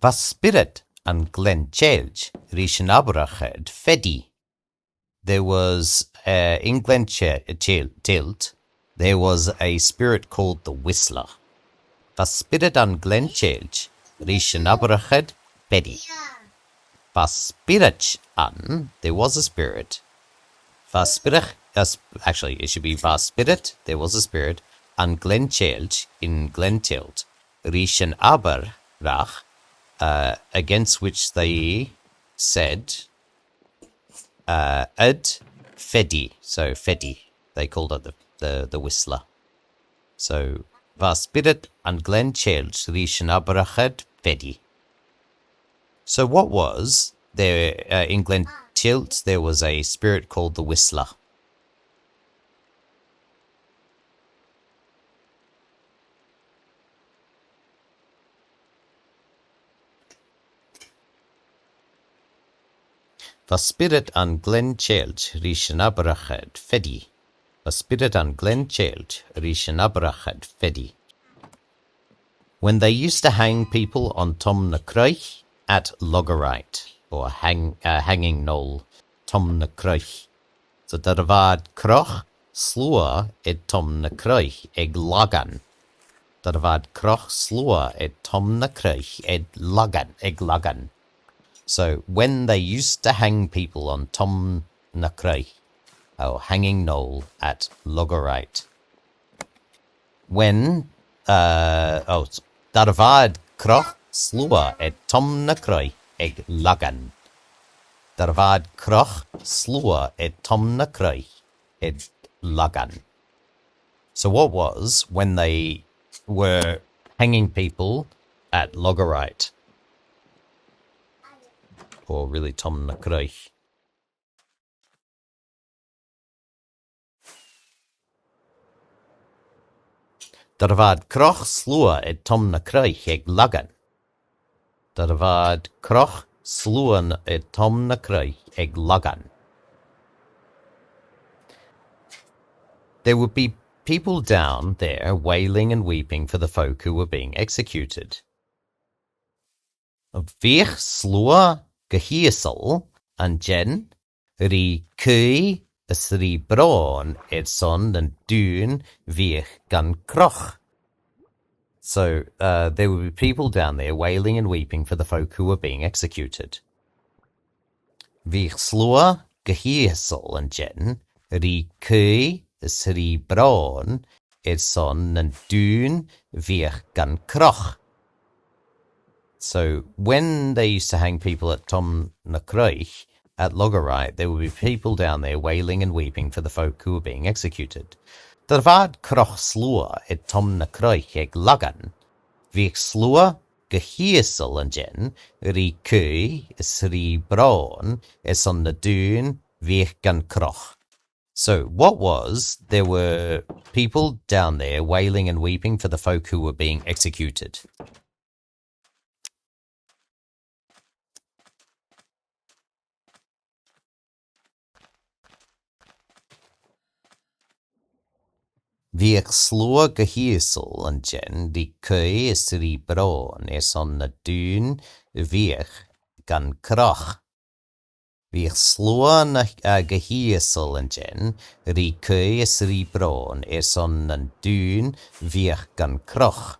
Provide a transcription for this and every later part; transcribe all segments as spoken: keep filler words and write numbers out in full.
Bha spiorad an Gleann Teilt ris an Abrachaid Pheadaidh. There was, uh, in Glen Che-, Chel-, Tilt, there was a spirit called the Whistler. Bha spiorad an Gleann Teilt ris an Abrachaid Pheadaidh. Bha spiorad an, there was a spirit. Bha spiorad, uh, sp-, actually, it should be bha spiorad, there was a spirit, an Gleann Teilt, in Glen Tilt, ris an abrach, uh, against which they said, uh, aid Pheadaidh. So Pheadaidh, they called it the, the, the Whistler. So, bha spiorad an Gleann Teilt ris an Abrachaid Pheadaidh. So what was there, uh, in Glen Tilt, there was a spirit called the Whistler. Bha spiorad an Gleann Teilt ris an Abrachaid Pheadaidh. Bha spiorad an Gleann Teilt ris an Abrachaid Pheadaidh. When they used to hang people on Tom na Cruich at Loggerite, or hang-, uh, Hanging Knoll, Tom na Cruich. So dar a bha iad a' croch slua aig Tom na Cruich aig Lagan. Dar a bha iad a' croch slua aig Tom na Cruich aig Lagan, aig Lagan. So, when they used to hang people on Tom na Cruich, or Hanging Knoll at Loggerite. When, uh, oh, s-, dar a bha iad a' croch slua aig Tom na Cruich aig Lagan. Dar a bha iad a' croch slua aig Tom na Cruich aig Lagan. So what was when they were hanging people at Loggerite? Or really Tom na Cruich. Dar a bha iad a' croch slua aig Tom na Cruich aig Lagan. Dar a bha iad a' croch slua aig Tom na Cruich aig Lagan. There would be people down there wailing and weeping for the folk who were being executed. Bhiodh slua gu h-ìosal an sin ri caoidh is ri bròn airson nan daoine a bhiodh gan croch. So, uh, there would be people down there wailing and weeping for the folk who were being executed. Bhiodh slua gu h-ìosal an sin ri caoidh is ri bròn airson nan daoine a bhiodh gan croch. So when they used to hang people at Tom na Cruich, at Loggerite, there would be people down there wailing and weeping for the folk who were being executed. Dar a bha iad a' croch slua aig Tom na Cruich aig Lagan, bhiodh slua gu h-ìosal an sin ri caoidh is ri bròn airson nan daoine a bhiodh gan croch. So, what was, there were people down there wailing and weeping for the folk who were being executed. Bhiodh slua gu h-ìosal an sin ri caoidh is ri bròn airson nan daoine a bhiodh gan croch. Bhiodh slua na, uh, gu h-ìosal an sin ri caoidh is ri bròn airson nan daoine a bhiodh gan croch.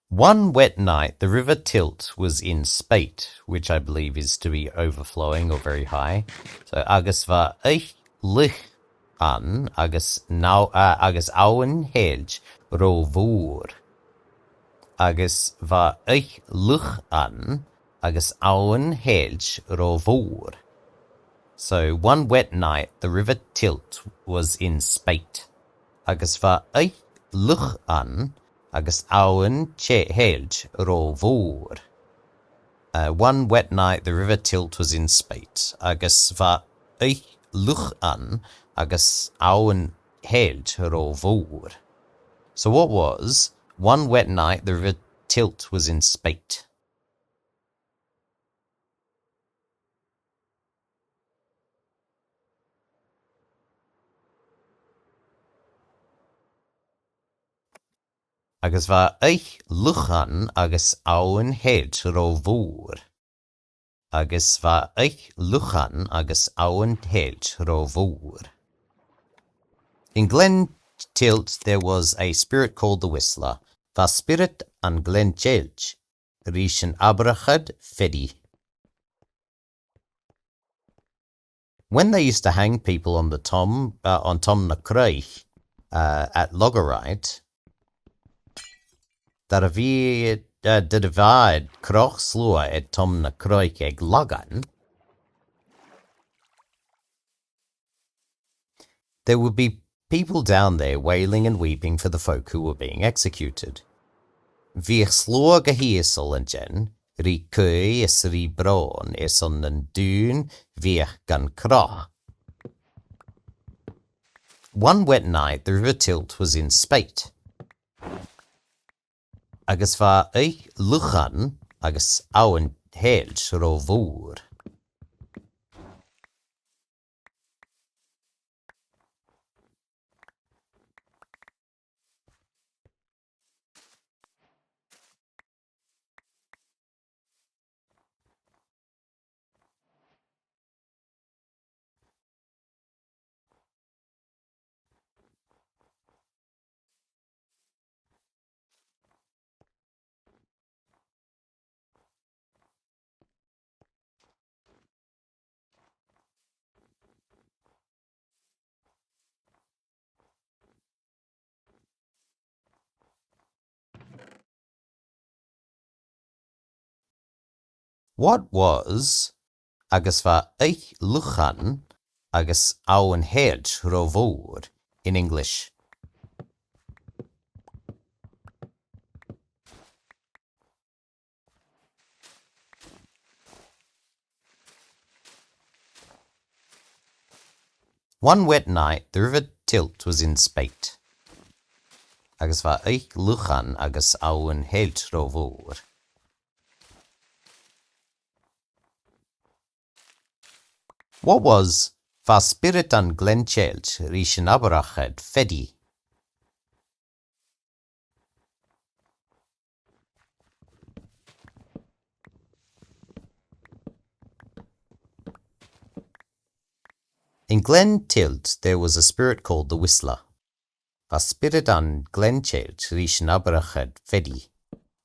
One wet night, the River Tilt was in spate, which I believe is to be overflowing or very high. So, agus bha oidhch fhliuch ann, agus nà-, uh, agus abhainn thèilt ro mhòr. Agus bha oidhch fhliuch ann, agus abhainn thèilt ro mhòr. So, one wet night, the River Tilt was in spate. Agus bha oidhch fhliuch ann, agus abhainn te-, thèilt ro mhòr. Uh, one wet night, the River Tilt was in spate. Agus bha oidhch fhliuch ann, agus abhainn thèilt ro mhòr. So what was, one wet night, the River Tilt was in spate. Agus bha oidhche Lùchain agus Abhainn Sheillt ro mhòr. Agus bha oidhche Lùchain agus Abhainn Sheillt ro mhòr. In Glen Tilt there was a spirit called the Whistler. Bha spiorad an Ghleann Teillt ris an Abrachad Pheadaidh. When they used to hang people on the tom, uh, on Tom na Cruaidh, uh, at Loggerite, dar a bhith, uh, dar a bhith croch sluagh air Tom na Cruaidh aig Lagan, there would be people down there wailing and weeping for the folk who were being executed. Bhiodh sluagh gu h-ìosal an sin, ri caoidh is ri bròn airson nan daoine bhiodh gan croch. One wet night the River Tilt was in spate. Agus bha oidhche Lùchain agus Abhainn Sheillt ro mhòr. What was, agus bha oidhche Lùchain agus Abhainn Sheillt ro mhòr, in English? One wet night the River Tilt was in spate. Agus bha oidhche Lùchain agus Abhainn Sheillt ro mhòr. What was, bha spiorad an Ghleann Teillt ris an Abrachad Pheadaidh. In Glen Tilt there was a spirit called the Whistler. Bha spiorad an Ghleann Teillt ris an Abrachad Pheadaidh.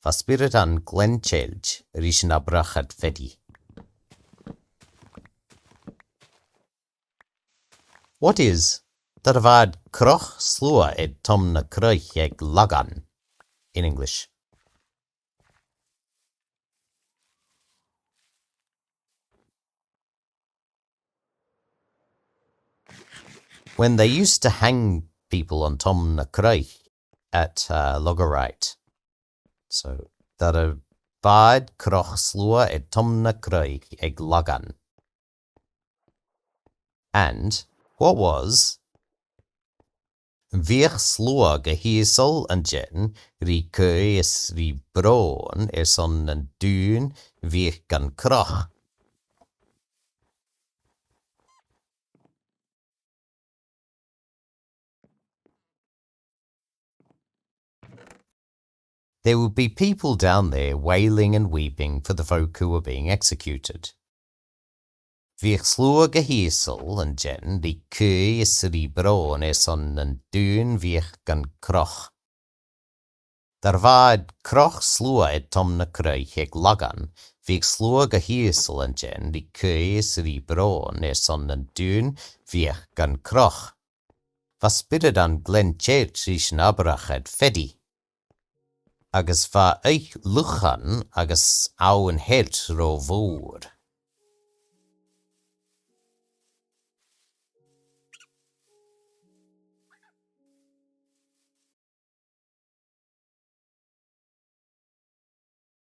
Bha spiorad an Ghleann Teillt ris an Abrachad Pheadaidh. What is, dar a bhith croch sluagh air Tom na Cruaidh aig Lagan, in English? When they used to hang people on Tom na Cruaidh at, uh, Loggerite. So, dar a bhith croch sluagh air Tom na Cruaidh aig Lagan. And what was, bhiodh sluagh gu h-ìosal an sin ri caoidh is ri bròn airson nan daoine bhiodh gan croch. There would be people down there wailing and weeping for the folk who were being executed. Bhiodh sluagh gu h-ìosal an sin ri caoidh is ri bròn airson nan daoine bhiodh gan croch. Dar a bhith croch sluagh air Tom na Cruaidh aig Lagan, bhiodh sluagh gu h-ìosal an sin ri caoidh is ri bròn airson nan daoine bhiodh gan croch. Bha spiorad an Ghleann Teillt ris an Abrachad Pheadaidh. Agus bha oidhche Lùchain agus Abhainn Sheillt ro mhòr.